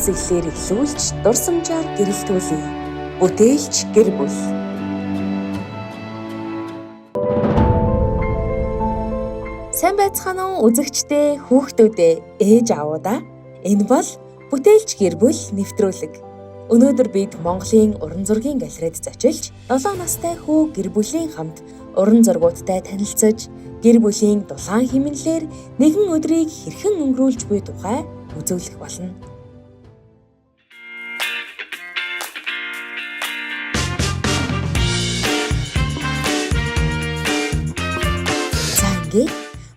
Хүсэллээр эхлүүлж, дурсамжаар гэрэлтүүлье. Бүтээлч гэр бүл. Сайн байцгаана уу үзэгчдээ, хүүхдүүдээ, ээж аавуудаа. Энэ бол Бүтээлч гэр бүл нэвтрүүлэг. Өнөөдөр бид Монголын уран зургийн галерейд зочилж, 7 настай хүү гэр бүлийн хамт уран зургуудтай танилцаж, гэр бүлийн дулаан хэмнэлээр нэгэн өдрийг хэрхэн өнгөрүүлж буй тухай үзүүлэх болно. За ингээд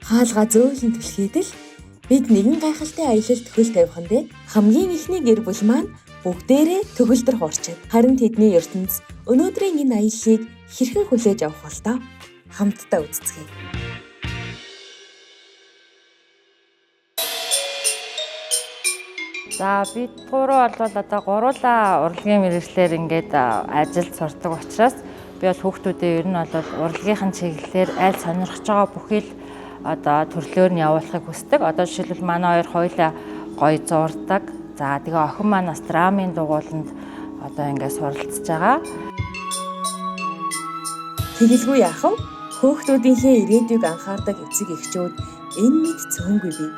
хаалгаа зөөлөн түлхийдэл бид нэгэн гайхалтай аялалд хөл тавих нь дээ. Хамгийн эхний гэр бүл маань бүгдээрээ төгөлдөр хуурчээ. Харин тэдний ертөнц өнөөдрийн энэ аяллыг хэрхэн хүлээж авах бол тоо? Хамтдаа үзцгээе. За бид гурав бол одоо гуруулаа урлагийн мэргэжлээр ингээд ажилд сурдаг учраас би бол хүүхдүүдээ ер нь бол урлагийн чиглэлээр аль сонирхож байгаа бүхий л одоо төрлөөр нь явуулахыг хүсдэг. Одоо жишээлбэл манай хоёр хоёулаа гоё зурдаг. За тэгээ охин маань бас драмын дугууланд одоо ингээд суралцж байгаа. Тэгэлгүй яах вэ? Хүүхдүүдийнхээ ирээдүйг анхаардаг эцэг эхчүүд энэ мэд цөөнгүй бий.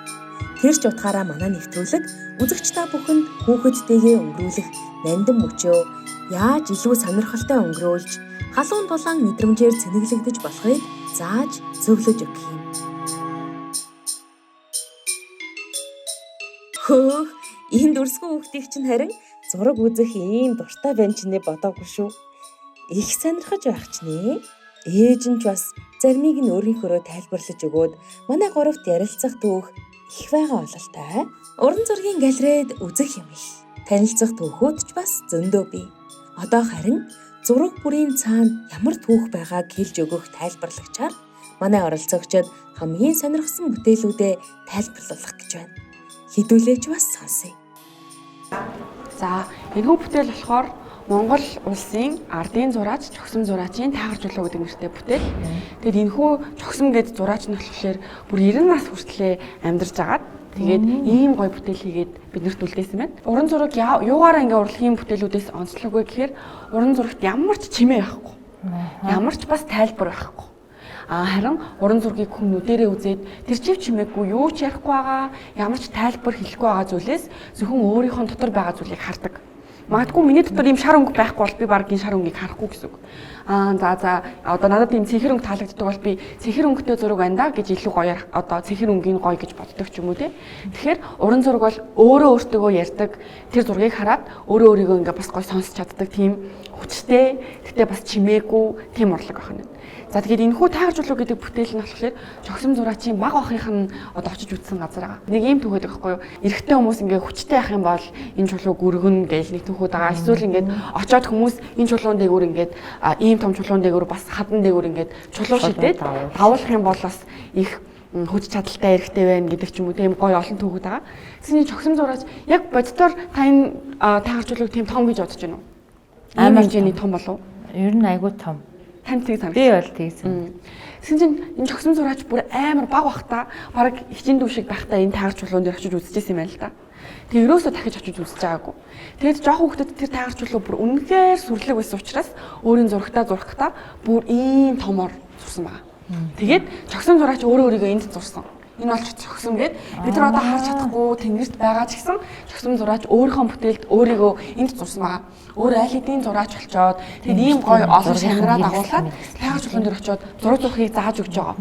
Тэр ч утгаараа манай нэвтрүүлэг үзэгч та бүхэнд хүүхэдтэйгээ өнгөрүүлэх нандин мөчөө яаж илүү сонирхолтой өнгөрөөлж халуун дулаан мэдрэмжээр цэнэглэгдэж болохыг зааж зөвлөж өгөх юм. Хөөх, энэ дүрсгэн хүүхдийг чинь харин зураг үзэх ийм дуртай байна чинээ бодоогүй шүү. Их сонирхож байх ч нэ. Ээж нь ч бас заримыг нь өөрийнхөөрөө тайлбарлаж өгөөд манай гуравт ярилцах түүх их байгаа бололтой. Уран зургийн галерейд үзэх юм их. Танилцах түүхүүд ч бас зөндөө бий. Одоо харин зураг бүрийн цаана ямар түүх байгааг хэлж өгөх тайлбарлагчаар манай оролцогчид хамгийн сонирхсан бүтээлүүдээ тайлбарлах гэж байна. Хэдүүлээч бас сонсъё. За энэхүү бүтээл болохоор Монгол улсын ардын зураач Чогсом зураачийн таагаар чулуу гэдэг нэртэй бүтээл. Тэгээд энэхүү Чогсом гэдэг зураач нь болохоор бүр 90 нас хүртлээр амьдарч агаад тэгээд ийм гоё бүтээл хийгээд биднэрт үлдээсэн байна. Уран зураг юугаараа ингээ урлагийн бүтээлүүдээс онцлог вэ гэхээр уран зурагт ямар ч чимээ байхгүй. Ямар ч бас тайлбар байхгүй. А харин уран зургийг хүн нүдэрээ үзээд тэр чив чимээгүй юу ч ярихгүй байгаа, ямар ч тайлбар хэлэхгүй байгаа зүйлээс зөвхөн өөрийнхөө дотор байгаа зүйлийг хардаг. Магадгүй миний дотор ийм шар өнгө байхгүй бол би баг энэ шар өнгийг харахгүй гэсэн үг. Аа за одоо надад ийм цэнхэр өнгө таалагддаг бол би цэнхэр өнгөтэй зураг байна да гэж илүү гоёор одоо цэнхэр өнгийг гоё гэж боддог ч юм уу те. Тэгэхээр уран зураг бол өөрөө өөртөөгөө ярьдаг, тэр зургийг хараад өөрөө өөрийгөө ингээ бас гоё сонсч чаддаг тийм хүчтэй, гэтээ бас чимээгүй тийм урлаг байна. За тэгээд энэхүү таагаар чулуу гэдэг бүтээл нь болохоор Чогсом зураачийн баг охих нь одоо очиж үзсэн газар байгаа. Нэг ийм түүхэд байхгүй юу? Эрэгтэй хүмүүс ингээ хүчтэй явах юм бол энэ чулуу гүргэн гээл нэг түүхүүд байгаа. Эсвэл ингээд очиод хүмүүс энэ чулуун дээгүүр ингээд ийм том чулуун дээгүүр бас хадан дээгүүр ингээд чулуу шидээд давуулах юм бол бас их хүч чадалтай эрэгтэй байна гэдэг ч юм уу тийм гоё олон түүхүүд байгаа. Тэгсний Чогсом зураач яг боддоор та энэ таагаар чулууг тийм том гэж бодож байна уу? Амар хэмжээний том болов уу? Ер нь айгүй том. Танд тийг санагдсан. Би бол тэгсэн. Тэгсэн чинь энэ Чогсом зураач бүр амар баг бахта бараг хичин дүү шиг байхдаа энэ таагаар чулуун дээр очиж үзчихсэн юм байна л да. Тэгээ ерөөсөө дахиж очиж үзэж байгаагүй. Тэгээд жоох хүүхдэд тэр таагаар чулуу бүр үнэхээр сүрлэг байсан учраас өөрийн зурагтаа зурхтаа бүр ийм томоор зурсан байгаа. Тэгээд Чогсом зураач өөрөө өөрийгөө энд зурсан. Энэ бол Чогсом гээд бид нар одоо харж чадахгүй тэнгэрт байгаа ч гэсэн Чогсом зураач өөрийнхөө бүтээлд өөрийгөө энд зурсан байгаа. Өөр аль хэдийн зураач болчоод тэгээд ийм гоё олон шанараа дагуулад таагаар чулуун дээр очиод зураг зурхыг зааж өгч байгаа.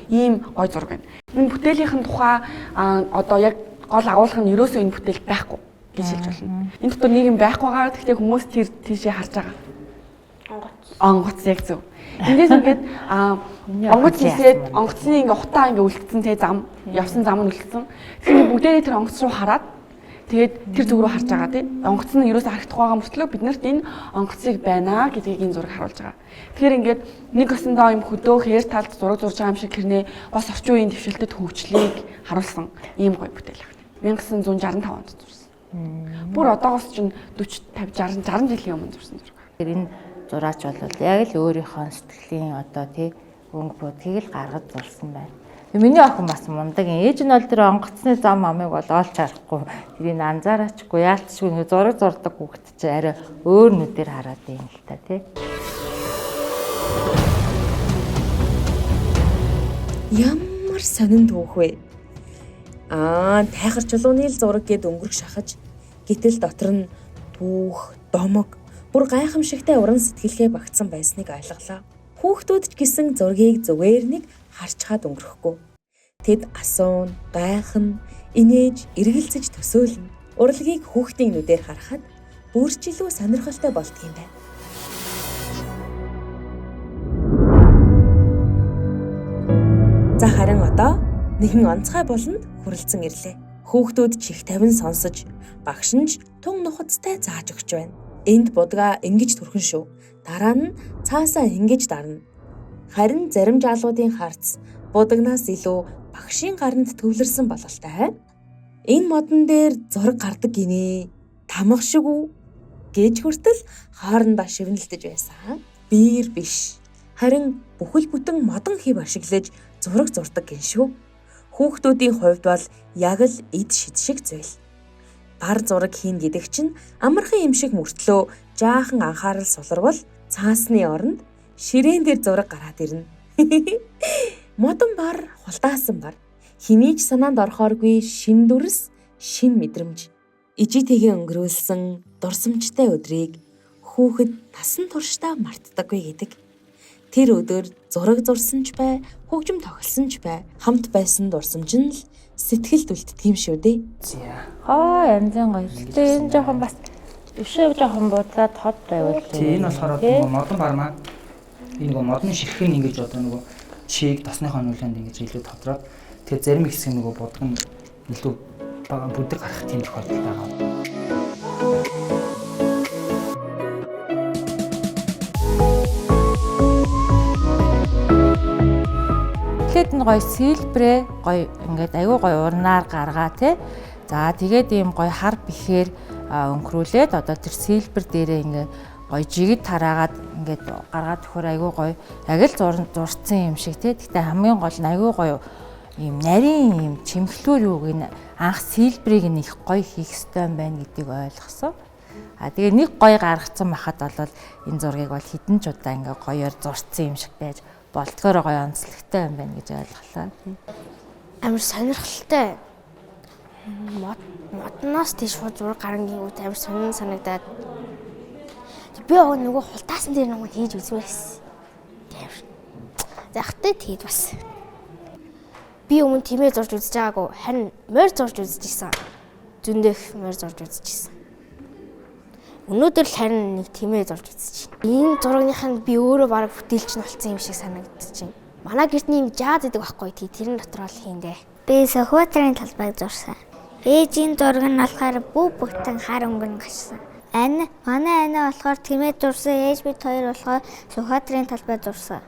Ийм гоё зураг байна. Энэ бүтээлийнхэн тухай одоо яг гол агуулга нь ерөөсөө энэ бүтээлд байхгүй гэж хэлж болно. Энэ дотор нэг юм байхгүй байгаа. Гэхдээ хүмүүс тэр тийшээ харж байгаа. Онгоц. Онгоц яг зөв. Эндээс ингээд онгоц хийсээд онгоцны ингээ утаа ингээ үлдсэн те зам явсан зам нь үлдсэн. Тэгэхээр бүгдээрээ тэр онгоц руу хараад тэгээд тэр зүг рүү харж байгаа тий. Онгоц нь ерөөсөө харагдахгүй байгаа мөртлөө биднэрт энэ онгоцыг байна гэдгийг энэ зураг харуулж байгаа. Тэгэхээр ингээд нэг осондоо юм хөдөө хээр талд зураг зурж байгаа юм шиг хэрнээ бас орчин үеийн дэвшилтэд хөгжлийг харуулсан ийм гоё бүтээл байна. 1965 онд зурсан. Бүр одоогоос чинь 40 50 60 60 жилийн өмнө зурсан зураг. Энэ зураач бол яг л өөрийнхөө сэтгэлийн одоо тий өнгө будгийг л гаргаж зурсан байна. Миний охин бас мундаг. Ээж нь бол тэр онгоцны зам амыг бол олж харахгүй. Тэрийг анзаараачгүй, яалтчгүй нэг зураг зурдаг хүүхэд чи арай өөр нүдээр хараад юм л та тий. Ямар сонин түүх вэ? Аа, тайхар чулууны л зураг гэд өнгөрөх шахаж, гэтэл дотор нь түүх, домог, бүр гайхамшигтай уран сэтгэлгээ багтсан байсныг ойлголоо. Хүүхдүүд ч гэсэн зургийг зүгээр нэг харчхаад өнгөрөхгүй. Тэд асуун, гайхна, инээж, эргэлзэж төсөөлнө. Урлагийг хүүхдийн нүдээр харахад бүр ч илүү сонирхолтой болдго юм байна. За харин одоо нэгэн онцгой буланд хүрэлцэн ирлээ. Хүүхдүүд чих тавин сонсож, багш нь ч тун нухацтай зааж өгч байна. Энд будгаа ингэж түрхэн шүү. Дараа нь цаасаа ингэж дарна. Харин зарим жаалуудын харц будагнаас илүү багшийн гаранд төвлөрсөн бололтой. Энэ модон дээр зураг гардаг гинэ. Тамга шиг үү гэж хүртэл хоорондоо шивнэлдэж байсан. Биер биш. Харин бүхэл бүтэн модон хэв ашиглаж зураг зурдаг гин шүү. Хүүхдүүдийн хувьд бол яг л эд шид шиг зүйл. Бар зураг хийн гэдэг чинь амархан юм шиг мөртлөө жаахан анхаарал суларвал цаасны оронд ширээн дээр зураг гараад ирнэ. Модон бар, хулдаасан бар. Хэний ч санаанд орохооргүй шин дүрс, шин мэдрэмж. Ижитэйгээ өнгөрүүлсэн дурсамжтай өдрийг хүүхэд насан туршдаа мартдаггүй гэдэг. Тэр өдөр зураг зурсан ч бай, хөгжим тоглосон ч бай, хамт байсан дурсамж нь л сэтгэлд үлддэг юм шүү дээ. За. Хоо янзын гоё. Гэтэ энэ жоохон бас өшөө жоохон буудлаа тод байвал. Тий, энэ болохоор нөгөө модон бар маань энэ нөгөө модны ширхэг нь ингэж одоо нөгөө чиг тосныхоо нөлөөнд ингэж илүү тодроод тэгээ зарим хэсэг нөгөө будаг нь илүү бага бүдэг гарах тийм тохиолдол байгаа. Тэгэхэд нь гоё сэлбрээ гоё ингээд аюу гоё урнаар гаргаа тий. За тэгээд ийм гоё хар бихээр өнгөрүүлээд одоо тэр сэлбэр дээрээ ингээд гоё жигд тараагаад ингээд гаргаад өгөхөр аюу гоё яг л зурцсан юм шиг тий. Гэхдээ хамгийн гол нь аюу гоё ийм нарийн ийм чимхлүүр юуг нь анх сэлбрийг нь их гоё хийх ёстой юм байна гэдгийг ойлгосон. А тэгээ нэг гоё гаргацсан байхад бол энэ зургийг бол хэдэн ч удаа ингээд гоёор зурцсан юм шиг байж болдгоор гоё онцлогтой юм байна гэж ойлголоо. Амар сонирхолтой. Модноос тийш шууд зураг гарангингүүд амар сонин санагдаад. Би нөгөө хулдаасан дээр нэг хийж үзмээр байсан. Захтай тэгээд бас. Би өмнө тэмээ зурж үзэж байгаагүй, харин морь зурж үзэж исэн. Зөндөх морь зурж үзэж исэн. Өнөөдөр л харин нэг тэмээ зурж үзэж байна. Энэ зурагных нь би өөрөө бараг бүтээлч нь болсон юм шиг санагдчихэв. Манай гэрт нэм жаад идэг байхгүй тий, тэрэн дотор л хийндэ. Би Сүхбаатарын талбайг зурсан. Ээжийн зураг нь болохоор бүх бүтэн хар өнгө нь гарсан. Ань манай ана болохоор тэмээ зурсан, ээж бид хоёр болохоор Сүхбаатарын талбай зурсан.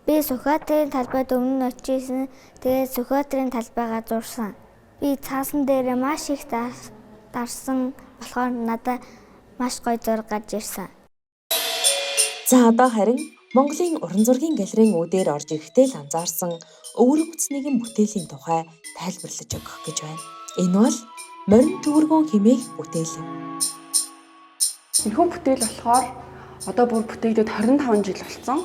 Би Сүхбаатарын талбайд өмнө нь очижсэн. Тэгээд Сүхбаатарын талбайгаа зурсан. Би цаасан дээр маш их дарсан болохоор надад маш гоё зураг гарч ирсэн. За одоо харин Монголын уран зургийн галерейн үүдээр орж ирэхдээ л анзаарсан өвөрмөц нэгэн бүтээлийн тухай тайлбарлаж өгөх гэж байна. Энэ бол морин төвөргөн хэмээх бүтээл юм. Энэхүү бүтээл болохоор одоо бүр бүтээгдээд 25 жил болсон.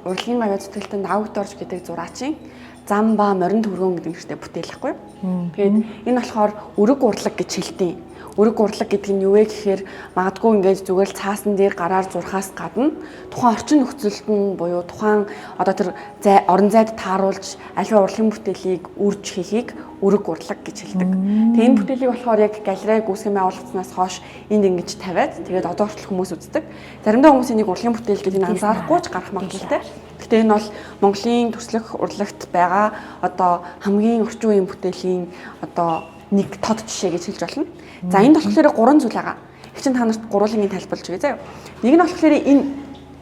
Урлагийн гавьяа зүтгэлтэн Давгдорж гэдэг зураачийн зам ба морин төвөргөн гэдэг нэртэй бүтээл байхгүй юу? Тэгээд энэ болохоор өрөг урлаг гэж хэлдэг. Өрөг урлаг гэдэг нь юу вэ гэхээр магадгүй ингээд зүгээр л цаасан дээр гараар зурхаас гадна тухайн орчин нөхцөлд нь буюу тухайн одоо тэр зай орон зайд тааруулж аливаа урлагийн бүтээлийг үрж хийхийг өрөг урлаг гэж хэлдэг. Тэгээ энэ бүтээлийг болохоор яг галерей гүйцэтгэн байгуулагдсанаас хойш энд ингэж тавиад тэгээд одоо хүртэл хүмүүс үздэг. Заримдаа хүмүүс энийг урлагийн бүтээл гэдэг нь анзаарахгүй ч гарах магадлалтай. Гэхдээ энэ бол Монголын төрслөх урлагт байгаа одоо хамгийн орчин үеийн бүтээлийн одоо нэг тод жишээ гэж хэлж болно. За энд болохоор гурван зүйл байгаа. Их чинь та нарт гурван тайлбарлаж өгье заяа. Нэг нь болохоор энэ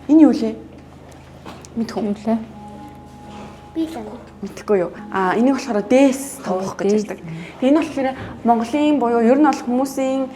юу лээ? Мэдхүү. Юу лээ? Би л мэдэхгүй юу. А энийг болохоор дээс товох гэж ярьдаг. Тэгээ энэ болохоор Монголын буюу ер нь бол хүмүүсийн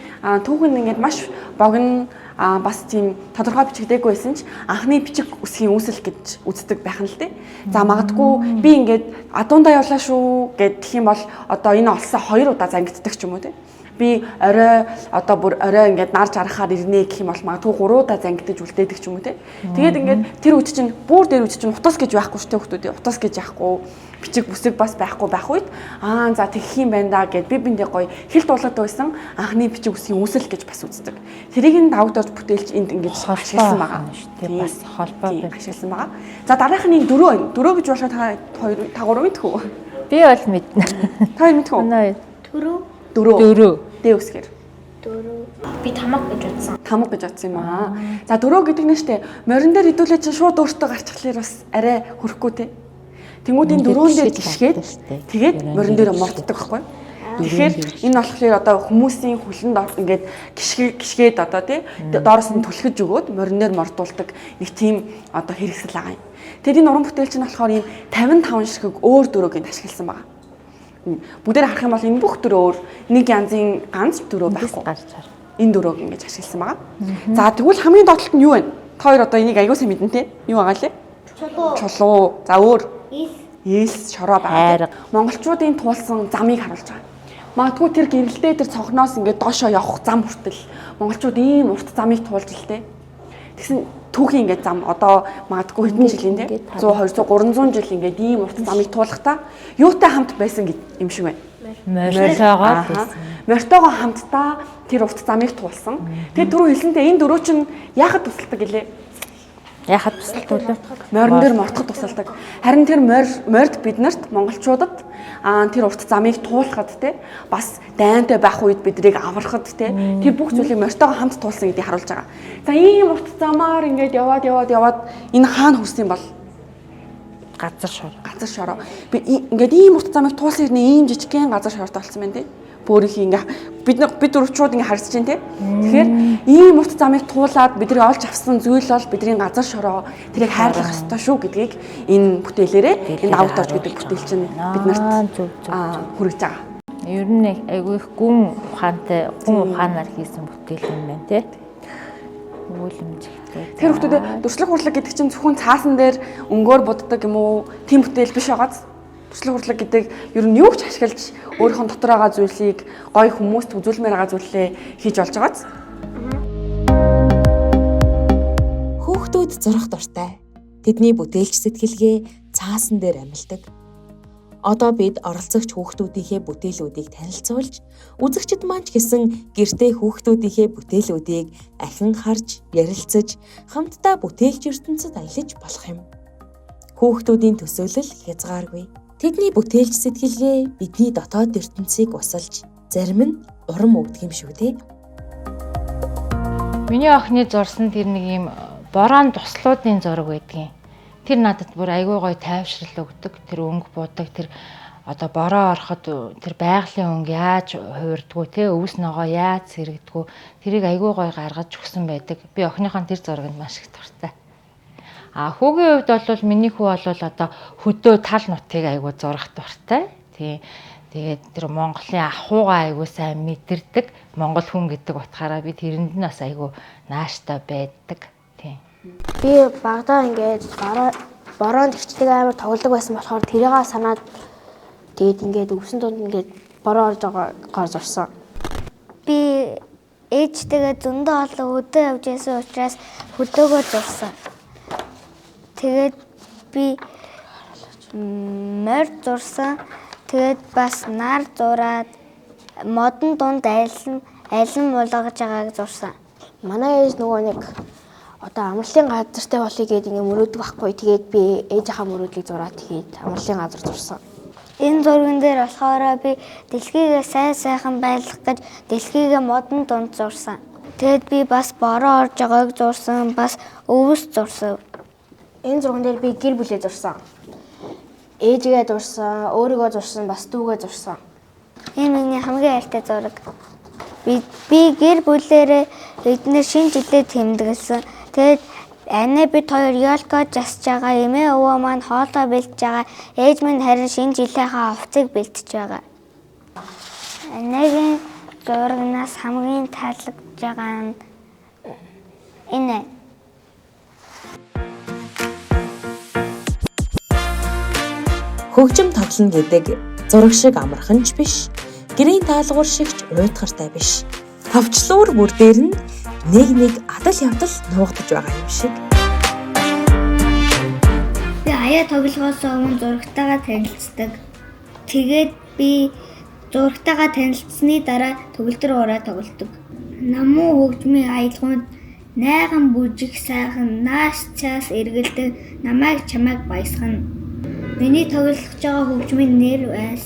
түүхэн ингээд маш богино бас тийм тодорхой бичигдээгүй байсан ч анхны бичиг үсгийн үүсэл гэж үздэг байх нь л дээ. За магадгүй би ингээд адуундаа явлаа шүү гэх юм бол одоо энэ олсоо 2 удаа зангиддаг ч юм уу те. Би орой одоо бүр орой ингээд нар жаргахаар ирнэ гэх юм бол магадгүй 3 удаа зангидаж үлдээдэг ч юм уу те. Тэгээд ингээд тэр үед чинь бүр дээр үед чинь утас гэж байхгүй шүү дээ хүмүүс. Утас гэж яахгүй бичиг бүсэг бас байхгүй байх үед аа за тэгэх юм байна да гэд би биндээ гоё хэл дуулаад байсан анхны бичиг үсгийн үүсэл гэж бас үздэг. Тэрийг нь давагдаж бүтээлч энд ингэж ашигласан байгаа шүү дээ. Бас холбоо ашигласан байгаа. За дараах нь энэ дөрөв байна. Дөрөв гэж болохоор та гурав мэдэх үү? Би бол мэднэ. Та хоёр мэдэх үү? Дөрөв. Дөрөв. Дэ үсгээр. Дөрөв. Би тамга гэж бодсон. Тамга гэж бодсон юм аа. За дөрөв гэдэг нь штэ морин дээр хэдүүлээ чинь шууд өөртөө гарчхлаар бас арай хөрөхгүй те. Тэнгүүд энэ дөрөөн дээр гიშгээд тэгээд морин дээр морддог байхгүй. Тэгэхээр энэ болохоор одоо хүмүүсийн хүлэнд ингээд гიშгээд одоо тий доороос нь түлхэж өгөөд морин дээр мордуулдаг нэг тийм одоо хэрэгсэл байгаа юм. Тэгээд энэ уран бүтээлч нь болохоор ийм 55 ширхэг өөр дөрөөг энд ашигласан байгаа. Бүгдээр харах юм бол энэ бүх дөрөв өөр нэг янзын ганц дөрөв байхгүй. Энэ дөрөөг ингэж ашигласан байгаа. За тэгвэл хамгийн доотлолт нь юу вэ? Та хоёр одоо энийг аягүй сайн мэднэ те. Юу байгаа лээ? Чулуу. Чулуу. За өөр. Элс. Элс, шороо байгаа. Монголчуудын туулсан замыг харуулж байгаа. Магадгүй тэр гэрэлдээ тэр цонхноос ингээд доошоо явах зам хүртэл монголчууд ийм урт замыг туулж л те. Тэгсэн түүхийн ингээд зам одоо магадгүй хэдэн жилийн те 100, 200, 300 жил ингээд ийм урт замыг туулахдаа юутай хамт байсан юм шиг байна. Морьтойгоо байсан. Морьтойгоо хамтдаа тэр урт замыг туулсан. Тэгээд түрүү хэлсэнтэй энэ дөрөв чинь яхад тусалдаг гэлээ? Яхад тусалдаг вэ? Морин дээр мортоход тусалдаг. Харин тэр морьд биднэрт монголчуудад тэр урт замыг туулахад те бас дайнтай байх үед бидрийг аврахад те тэр бүх зүйлийг морьтойгоо хамт туулсан гэдгийг харуулж байгаа. За ийм урт замаар ингээд яваад энэ хаана хүрсэн бол газар шороо. Газар шороо. Би ингээд ийм урт замыг туулсан хэрнээ ийм жижигхэн газар шортой болсон байна те. Бөөрийнхий ингээ бид дөрвчүүд ингээ харьцаж байна те. Тэгэхээр ийм урт замыг туулаад бидний олж авсан зүйл бол бидний газар шороо тэрийг хайрлах ёстой шүү гэдгийг энэ бүтээлээрээ энэ давагдаж гэдэг бүтээл чинь бид нарт хүргэж байгаа. Ер нь айгүй их гүн ухаантай, гүн ухаанаар хийсэн бүтээл юм байна те. Өгүүлэмжтэй. Тэр хүмүүсээ дүрслэх хурлаг гэдэг чинь зөвхөн цаасан дээр өнгөөр буддаг юм уу? Тийм бүтээл биш байгааз. Дүрслэх хурлаг гэдэг ер нь юу ч ашиглаж өөрийнхөө дотор байгаа зүйлийг гоё хүмүүст үзүүлмээр байгаа зүйлээ хийж болж байгааз. Хүүхдүүд зурах дуртай. Тэдний бүтээлч сэтгэлгээ цаасан дээр амилдаг. Одоо бид оролцогч хүүхдүүдийнхээ бүтээлүүдийг танилцуулж, үзэгчид маань ч гэсэн гэртээ хүүхдүүдийнхээ бүтээлүүдийг ахин харж, ярилцаж, хамтдаа бүтээлч ертөнцид аялаж болох юм. Хүүхдүүдийн төсөөлөл хязгааргүй. Тэдний бүтээлч сэтгэлгээ бидний дотоод ертөнцийг усалж, зарим нь урам өгдөг юм шүү дээ. Миний охины зурсан тэр нэг юм борон туслуудын зураг байдгийн. Тэр надад бүр айгүй гоё тайвшрал өгдөг. Тэр өнгө будаг, тэр одоо бороо ороход тэр байгалийн өнгө яаж хувирдгүү те, өвс ногоо яаж сэрэгдгүү тэрийг айгүй гоё гаргаж өгсөн байдаг. Би охиныхон тэр зурагт маш их дуртай. А хүүгийн хувьд бол миний хүү бол одоо хөдөө тал нутгийг айгүй зурах дуртай. Тий. Тэгээд тэр Монголын ахуйгаа айгүй сайн мэдэрдэг. Монгол хүн гэдэг утгаараа би тэрэнд нь бас айгүй нааштай байдаг. Тий. Би багадаа ингээд бороонд хичдэг амар тоглодог байсан болохоор тэрийгээ санаад тэгээд ингээд өвсөн дунд ингээд бороо орж байгаагаар зурсан. Би ээжтэйгээ зөндөө олон өдөө явж байсан учраас хөдөөгөө зурсан. Тэгээд би морь зурсан. Тэгээд бас нар зураад модон дунд алин булгаж байгааг зурсан. Манай ээж нөгөө нэг одоо амралтын газартай болъё гэдэг ингээ мөрөөдөг байхгүй. Тэгээд би ээжийнхаа мөрөөдлийг зураад тэгээд амралтын газар зурсан. Энэ зурган дээр болохоор би дэлхийгээ сайн сайхан байлгах гэж дэлхийгээ модон дунд зурсан. Тэгээд би бас бороо орж байгааг зурсан, бас өвс зурсан. Энэ зурган дээр би гэр бүлээ зурсан. Ээжигээ зурсан, өөрийгөө зурсан, бас дүүгээ зурсан. Энэ миний хамгийн хайртай зураг. Би гэр бүлээрээ эднэр шинэ жилээ тэмдэглэсэн. Тэгээд анаа бид хоёр ёлко жасж байгаа, эмээ өвөө маань хоолоо бэлдэж байгаа, ээж минь харин шинэ жилийнхаа хувцсыг бэлдэж байгаа. Анагийн зурагнаас хамгийн таалагдж байгаа нь Энэ. Хөгжим тоглоно гэдэг зураг шиг амархан ч биш, гэрийн даалгавар шиг ч уйтгартай биш. Товчлуур бүр дээр нь нэг нэг адал явдал нуугдаж байгаа юм шиг. Би аяа тоглохоос өмнө зурагтайгаа танилцдаг. Тэгээд би зурагтайгаа танилцсны дараа төгөлдөр хуурай тоглодог. Намуу хөгжмийн аялгаунд найган бүжиг сайхан нааш цаас эргэлдэг намайг чамайг баясгана. Миний тоглож байгаа хөгжмийн нэр байс.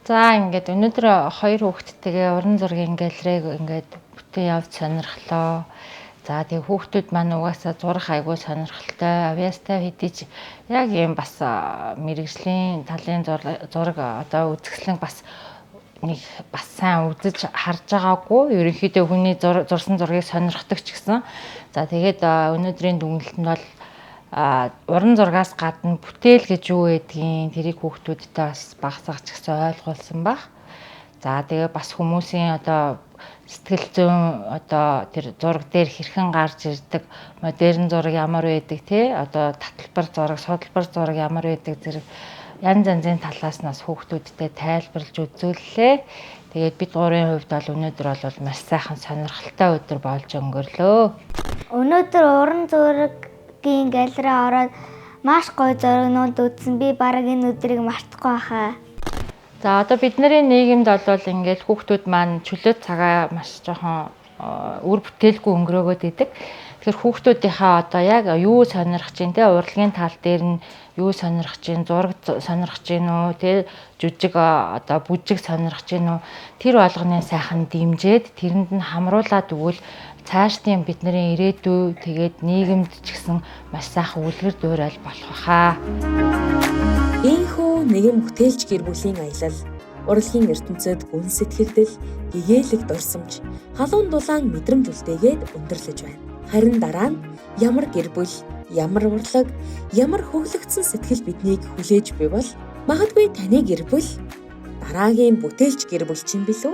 За ингээд өнөөдөр хоёр хүүхэдтэйгээ уран зургийн галерейг ингээд бүтэн явж сонирхлоо. За тэгээ хүүхдүүд маань угаасаа зурах айгүй сонирхолтой. Авьяастай хэдий ч яг юм бас мэрэгжлийн талын зураг одоо үзэсгэлэн бас нэг бас сайн үзэж харж байгаагүй. Ерөнхийдөө хүний зурсан зургийг сонирхдаг ч гэсэн. За тэгээд өнөөдрийн дүгнэлтэнд бол уран зургаас гадна бүтээл гэж юу гэдгийг тэрийг хүүхдүүдтэй бас багасгах ч гэсэн ойлгуулсан баг. За тэгээ бас хүмүүсийн одоо Сэтгэл зүйн одоо тэр зураг дээр хэрхэн гарч ирдэг, модерн зураг ямар байдаг те, одоо таталбар зураг, судалбар зураг ямар байдаг зэрэг янз янзын талаас нь бас хүүхдүүдтэй тайлбарлаж үзүүллээ. Тэгээд бид гурийн хувьд бол өнөөдөр бол маш сайхан сонирхолтой өдөр болж өнгөрлөө. Өнөөдөр уран зургийн галерей ороод маш гоё зурагнууд үзсэн. Би бараг энэ өдрийг мартахгүй хаа. За одоо бидний нийгэмд бол ингээд хүүхдүүд маань чөлөө цагаа маш жоохон үр бүтээлгүй өнгөрөөгөөд идэг. Тэгэхээр хүүхдүүдийнхээ одоо яг юу сонирхож чинь те, урлагийн тал дээр нь юу сонирхож чинь, зураг сонирхож чинь үү те, жүжиг одоо бүжиг сонирхож чинь үү, тэр болгоны сайхан дэмжиж тэрэнд нь хамруулад өгвөл цаашдын бидний ирээдүй тэгээд нийгэмд ч гэсэн маш сайхан үлгэр дуурайл болох хаа. Ийхүү нэгэн бүтээлч гэр бүлийн аялал урлагийн ертөнцид гүн сэтгэгдэл, гэгээлэг дурсамж, халуун дулаан мэдрэмж үлдээгээд өндөрлөж байна. Харин дараа нь ямар гэр бүл, ямар урлаг, ямар хөглөгдсөн сэтгэл биднийг хүлээж буй бол магадгүй таны гэр бүл дараагийн бүтээлч гэр бүл чинь билүү?